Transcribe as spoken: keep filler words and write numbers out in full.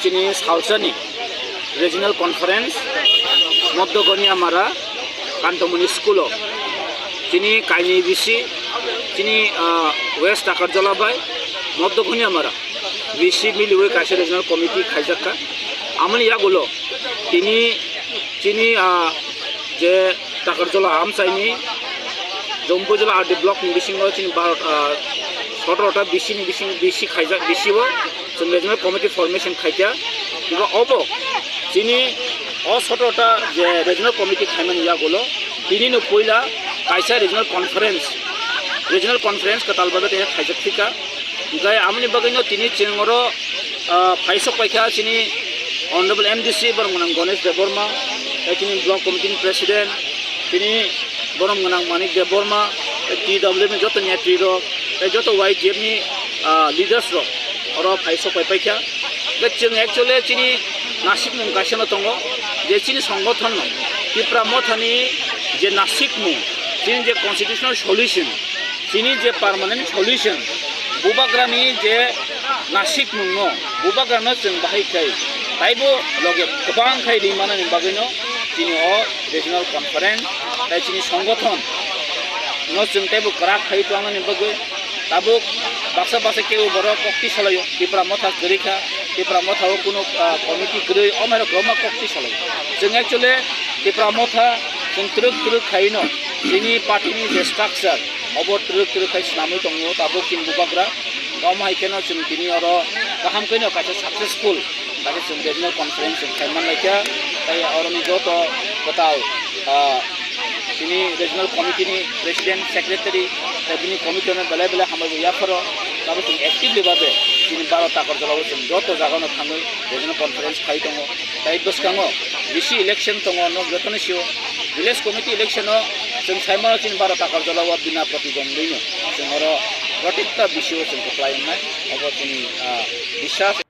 Chini Salsani Regional Conference, Moddo Goniamara, Kantomoni School o chini kaini bisi, chini, ah, West Takarjala bai Moddo Goniamara bisi miliwi kaisa regional committee khaijakha. Amoni yagulo tini chini, ah, je Takarjala amchaini Jompui jala R D block ni bisingo chini baro, ah, sotoro ta bisi ni bising, bisi khaijak, bisi o chwng regional committee formation khaikha. Hingkhe obo chini o sotoro ta je regional committee khaimani yagulo tini no puila kaisa regional conference, regional conference kwtal babe tei khaijak thika. Hingkhe amoni bagwino tini chwng oro, ah, phaisok paikha chini Honorable M D C borok gwnang Ganesh Debbarma, tei chini block committee ni president, chini borok gwnang Manik Debbarma, tei T W F ni joto netri rok, tei joto Y T F ni, ah, leaders rok oro phaisok pai paikha. Hingkhe chwng actually chini nasikmung kaisa no tongo, je chini songothon no Tipra Motha ni je nasikmung, chini je constitutional solution, chini je permanent solution, bubagrani je nasikmung no, bubagrano chwng bahai khai, taibo loge kwbang khai ri manani bagwino chini o regional conference, tai chini songothon no chwng taibo kwrak khai tongmani bagwi tabuk baksa baksa kebo borok kokti salaio, Tipra Motha kwrwi kha, Tipra Motha o kuno, ah, committee kwrwi, o mairok kwbangma kokti salaio. Chwng actually Tipra Motha chwng twrwk twrwk khaino chini party ni je structure, obo twrwk twrwk khai swnamwi tongo tabuk chini bubagra. Omo hai kheno chwng tini oro kaham kheno kaisa successful kaisa chwng regional conference chwng khai manlaikha. Tai oroni joto kwtal, ah, chini regional committee ni president, secretary, tai bini committee no belai belai hambai bo yapharo. Tabuk chwng actively babe chini baro Takarjala o chwng joto jaga no thangwi regional conference khai tongo. Tai bwskango V C election tongo, nok jotono sio. Village committee election o chwng saimano chini baro Takarjala o bina protidwondwi no chwng oro protekta V C o chwng kwplai wngnai. Obo chini, ah, biswas.